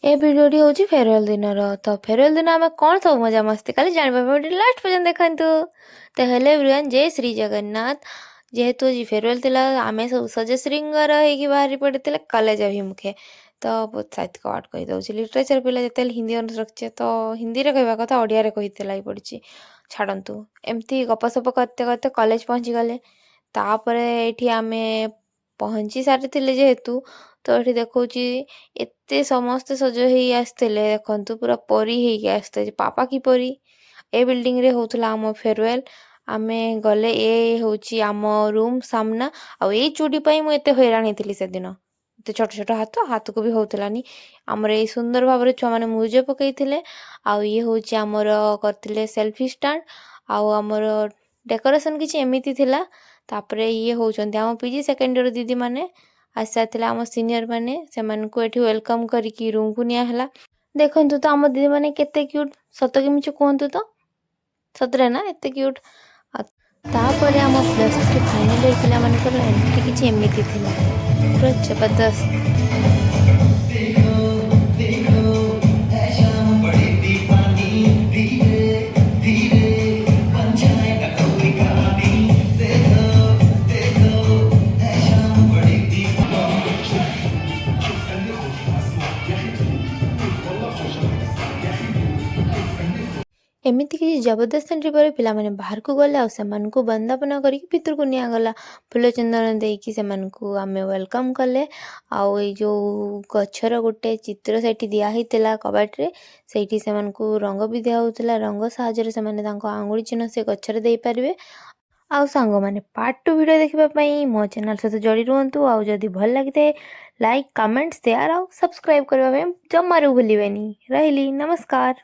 ଏ ଭିଡ଼ିଓଟି ହେଉଛି ଫେରୱେଲ୍ ଦିନର। ତ ଫେରୱେଲ୍ ଦିନ ଆମେ କ'ଣ ସବୁ ମଜାମସ୍ତି କଲେ, ଜାଣିବା ପାଇଁ ଭିଡ଼ିଓ ଲାଷ୍ଟ ପର୍ଯ୍ୟନ୍ତ ଦେଖନ୍ତୁ। ତ ହେଲୋ ଏଭ୍ରିୱାନ୍, ଜୟ ଶ୍ରୀ ଜଗନ୍ନାଥ। ଯେହେତୁ ଆଜି ଫେରୱେଲ୍ ଥିଲା, ଆମେ ସବୁ ସଜ ଶୃଙ୍ଗାର ହେଇକି ବାହାରି ପଡ଼ିଥିଲେ କଲେଜ ଅଭିମୁଖେ। ତ ବହୁତ ସାହିତ୍ୟିକ ୱାର୍ଡ଼ କହିଦେଉଛି। ଲିଟରେଚର୍ ପିଲା ଯେତେବେଳେ ହିନ୍ଦୀ ଅନର୍ସ ରଖିଛେ, ତ ହିନ୍ଦୀରେ କହିବା କଥା ଓଡ଼ିଆରେ କହିତେ ଲାଗି ପଡ଼ିଛି। ଛାଡ଼ନ୍ତୁ, ଏମିତି ଗପସପ କରତେ କରତେ କଲେଜ ପହଞ୍ଚିଗଲେ। ତାପରେ ଏଇଠି ଆମେ ପହଞ୍ଚି ସାରିଥିଲେ ଯେହେତୁ, ତ ଏଠି ଦେଖାଉଛି ଏତେ ସମସ୍ତେ ସଜ ହେଇ ଆସିଥିଲେ। ଦେଖନ୍ତୁ, ପୁରା ପରି ହେଇକି ଆସିଥିଲେ, ପାପା କି ପରି। ଏ ବିଲ୍ଡିଂରେ ହେଉଥିଲା ଆମ ଫେରୱେଲ୍। ଆମେ ଗଲେ, ଏ ହେଉଛି ଆମ ରୁମ୍ ସାମ୍ନା। ଆଉ ଏଇ ଚୁଡ଼ି ପାଇଁ ମୁଁ ଏତେ ହଇରାଣ ହେଇଥିଲି ସେଦିନ। ଏତେ ଛୋଟ ଛୋଟ ହାତ, ହାତକୁ ବି ହେଉଥିଲାନି। ଆମର ଏଇ ସୁନ୍ଦର ଭାବରେ ଛୁଆମାନେ ମୁରୁଜ ପକେଇଥିଲେ। ଆଉ ଇଏ ହେଉଛି ଆମର କରିଥିଲେ ସେଲ୍ଫି ଷ୍ଟାଣ୍ଡ। ଆଉ ଆମର ଡେକୋରେସନ୍ କିଛି ଏମିତି ଥିଲା। ତାପରେ ଇଏ ହେଉଛନ୍ତି ଆମ ପିଜି ସେକେଣ୍ଡ ଇୟର ଦିଦିମାନେ। ଆସିସାରିଥିଲେ ଆମ ସିନିୟର ମାନେ, ସେମାନଙ୍କୁ ଏଠି welcome କରିକି ରୁମ୍କୁ ନିଆହେଲା। ଦେଖନ୍ତୁ ତ, ଆମ ଦିଦିମାନେ କେତେ କ୍ୟୁଟ୍! ସତ କି ମିଛ କୁହନ୍ତୁ ତ? ସତରେ ନା ଏତେ କ୍ୟୁଟ୍? ଆଉ ତାପରେ ଆମ +3 ଫାଇନାଲ୍ ଇୟର ପିଲାମାନଙ୍କର ଏଣ୍ଟ୍ରି କିଛି ଏମିତି ଥିଲା, ପୁରା ଜବରଦସ୍ତ। देखो देखो, है शाम बड़ी दीवानी। धीरे धीरे बन जाएगा कोई कहानी। देखो देखो, है शाम बड़ी दीवानी। ଏମିତି କିଛି ଜବରଦସ୍ତ ଏଣ୍ଟ୍ରି ପରେ ପିଲାମାନେ ବାହାରକୁ ଗଲେ ଆଉ ସେମାନଙ୍କୁ ବନ୍ଦାପନା କରିକି ଭିତରକୁ ନିଆଗଲା। ଫୁଲ ଚନ୍ଦନ ଦେଇକି ସେମାନଙ୍କୁ ଆମେ welcome କଲେ। ଆଉ ଏଇ ଯେଉଁ ଗଛର ଗୋଟେ ଚିତ୍ର ସେଇଠି ଦିଆ ହେଇଥିଲା କବାଟରେ, ସେଇଠି ସେମାନଙ୍କୁ ରଙ୍ଗ ବି ଦିଆ ହେଉଥିଲା। ରଙ୍ଗ ସାହାଯ୍ୟରେ ସେମାନେ ତାଙ୍କ ଆଙ୍ଗୁଳି ଚିହ୍ନ ସେ ଗଛରେ ଦେଇପାରିବେ। ଆଉ ସାଙ୍ଗମାନେ, ପାର୍ଟ 2 ଭିଡ଼ିଓ ଦେଖିବା ପାଇଁ ମୋ ଚ୍ୟାନେଲ୍ ସହିତ ଯୋଡ଼ି ରୁହନ୍ତୁ। ଆଉ ଯଦି ଭଲ ଲାଗିଥାଏ, ଲାଇକ୍, କମେଣ୍ଟ, ସେୟାର ଆଉ ସବସ୍କ୍ରାଇବ୍ କରିବା ପାଇଁ ଜମାରୁ ଭୁଲିବେନି। ରହିଲି, ନମସ୍କାର।